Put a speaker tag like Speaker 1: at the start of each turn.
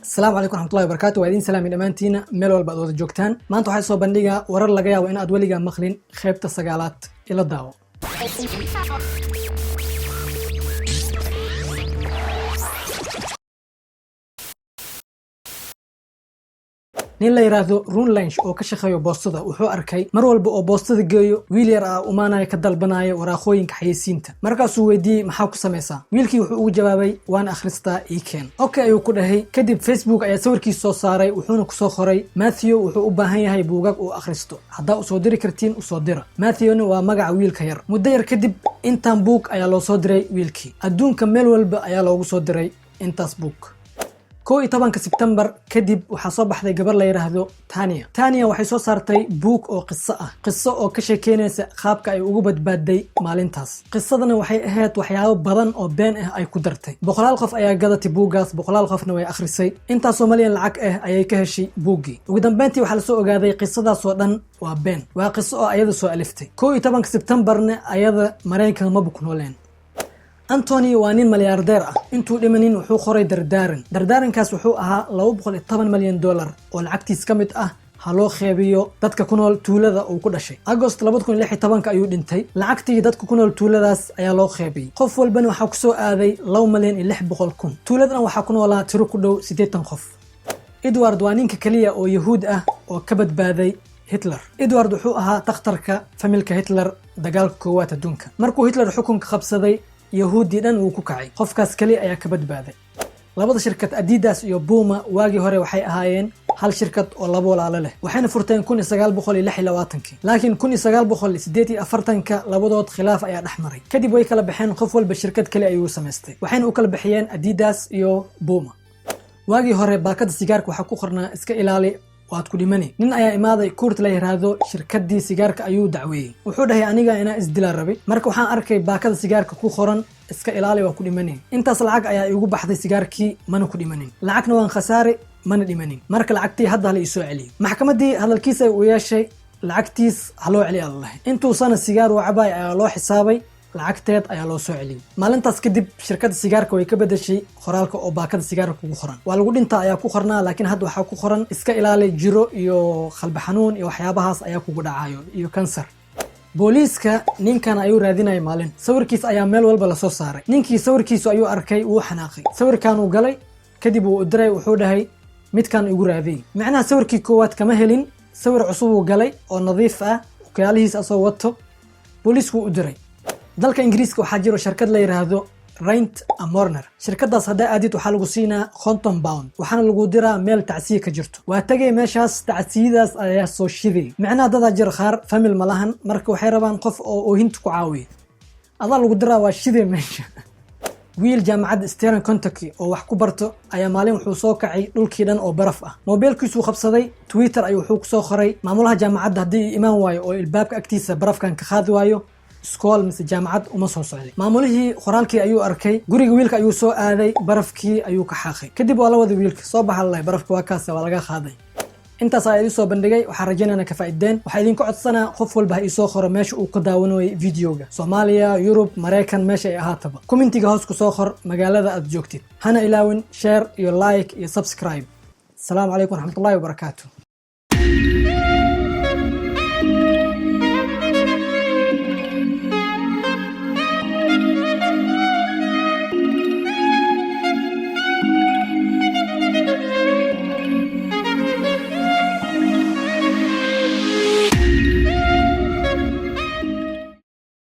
Speaker 1: Asalaamu calaykum raxmatullahi wabarakatu. Waa idiin salaami dhammaantiina meel walba aad wada joogtaan. Maanta waxaa soo bandhigaa warar laga yaabo in aad weligaa maqlin, qaybta sagaalaad. Ila daawo. Nin la yidhaahdo Runlanch oo ka shaqeeyo boostada wuxuu arkay mar walba oo boostada geeyo wiil yar ah umaanaya ka dalbanaya waraaqooyinka xayeysiinta. Markaasuu weydiiyey, "Maxaa ku samaysaa?" Wiilkii wuxuu ugu jawaabay, "Waan akhristaa, ii keen." "Okay," ayuu ku dhahay. Kadib Facebook ayaa sawirkiis soo saaray, wuxuuna kusoo qoray, "Matthew wuxuu u baahan yahay buugag uu akhristo, haddaa usoo diri kartiin usoo dira." Matthewna waa magaca wiilka yar. Muddo yar kadib intaan buug ayaa loo soo diray wiilkii. Adduunka meel walba ayaa loogu soo diray intaas buug. 11-ka Sebtembar kadib waxaa soo baxday gabar la yidhaahdo Tania. Tania waxay soo saartay buug oo qiso ah, qiso oo ka sheekeynaysa qaabka ay ugu badbaadday maalintaas. Qisadana waxay ahayd waxyaabo badan oo been ah ay ku dartay. Boqolaal qof ayaa gadatay buuggaas, boqolaal qofna way akhrisay. Intaasoo malyan lacag ah ayay ka heshay buuggii. Ugu dambeyntii waxaa lasoo ogaaday qisadaasoo dhan waa been, waa qiso oo ayada soo aliftay. 11-ka Sebtembarna ayada Maraykan maba ku nooleen. Antony waa nin malyaardeer ah. Intuu dhimanin wuxuu qoray dardaaran. Dardaarankaas wuxuu ahaa $210 milyan oo lacagtiis ka mid ah ha loo qeybiyo dadka ku nool tuulada uu ku dhashay. Agost 2016-ka ayuu dhintay. Lacagtii dadka ku nool tuuladaas ayaa loo qeybiyey. Qof walbana waxaa kusoo aaday 2,600,000. Tuuladan waxaa ku noolaa tiro ku dhow 80 qof. Edward waa ninka keliya oo Yahuud ah oo ka badbaaday Hitler. Edward wuxuu ahaa takhtarka familka Hitler dagaalka koowaad adduunka. Markuu Hitler xukunka qabsaday, Yahuuddii dhan wuu ku kacay. Qofkaas keli ayaa ka badbaaday. Labada shirkad Adidas iyo Puma waagii hore waxay ahaayeen hal shirkad oo laba walaalo leh, waxayna furteen 1926-kii. Laakiin 1948-ka labadood khilaaf ayaa dhex maray. Kadib way kala baxeen, qof walba shirkad kale ayuu samaystay, waxayna u kala bixiyeen Adidas iyo Puma. Waagii hore baakada sigaarka waxaa ku qornaa, "Iska ilaali, waad ku dhimani." Nin ayaa imaaday, Kurt la yiraahdo. Shirkadii sigaarka ayuu dacweeyey. Wuxuu dhahay, "Aniga inaa isdilaa rabay, marka waxaan arkay baakada sigaarka ku qoran, 'Iska ilaali, waa ku dhimanin.' Intaas lacag ayaa iigu baxday sigaarkii, mana ku dhimanin. Lacagna waan khasaare, mana dhimanin. Marka lacagtii hadda hala iisoo celiyey." Maxkamaddii hadalkiisa uu yeeshay, lacagtiis haloo celiya lalahay. Intuusana sigaar uu cabaay ayaa loo xisaabay, lacagteed ayaa loo soo celiyey. Maalintaas kadib shirkadda sigaarka way ka bedeshay qoraalka oo baakada sigaarka kugu qoran. "Waa lagu dhintaa" ayaa ku qornaa, laakiin hadda waxaa ku qoran, "Iska ilaali, jiro iyo qalbi xanuun iyo waxyaabahaas ayaa kugu dhacayo iyo kansar." Booliiska ninkan ayuu raadinaya maalin. Sawirkiis ayaa meel walba lasoo saaray. Ninkii sawirkiisu ayuu arkay, wuu xanaaqay. Sawirkanuu galay, kadib wuu u diray, wuxuu dhahay, "Midkan igu raadiyey." Macnaha sawirkii koowaad kama helin, sawir cusub uu galay oo nadiif ah, okyaalihiis asoo wato. Booliisku u diray. Dalka Ingiriiska waxaa jiro shirkad la yidhaahdo Rent a Mourner. Shirkadaas haddaa aadid, waxaa lagu siinaa £50, waxaana lagu diraa meel tacsiya ka jirto. Waa tegay meeshaas, tacsiyadaas ayaa soo shiday. Micnaha dadaa jira qaar family ma lahan, marka waxay rabaan qof oo oohinta ku caawiya. Adaa lagu diraa, waa shiday meesha. Wiil jaamacadda Eastern Kentucky oo wax ku barto ayaa maalin wuxuu soo kacay dhulkii dhan oo baraf ah. Moobeelkiisuu qabsaday, Twitter ayuu wuxuu kusoo qoray, "Maamulaha jaamacadda haddii imaan waayo oo ilbaabka agtiisa barafkan ka qaadi waayo, iskool mise jaamacad uma soo socday." Maamulihii qoraalkii ayuu arkay, guriga wiilka ayuu soo aaday, barafkii ayuu ka xaaqay. Kadib waa la waday wiilka. "Soo baxa," lalahay, "barafka waa kaas, waa laga qaaday." Intaas ayaa idiin soo bandhigay. Waxaa rajaynana ka faa'iideen. Waxaa idinka codsanaa qof walba ha iisoo qoro meesha uu ka daawanayay videoga, Soomaaliya, Yurub, Maraykan, meesha ay ahaataba. Commentiga hoos ku soo qor magaalada aad joogtid. Hana ilaawin share iyo like iyo subscribe. Asalaamu calaykum waraxmatullahi wabarakaatu.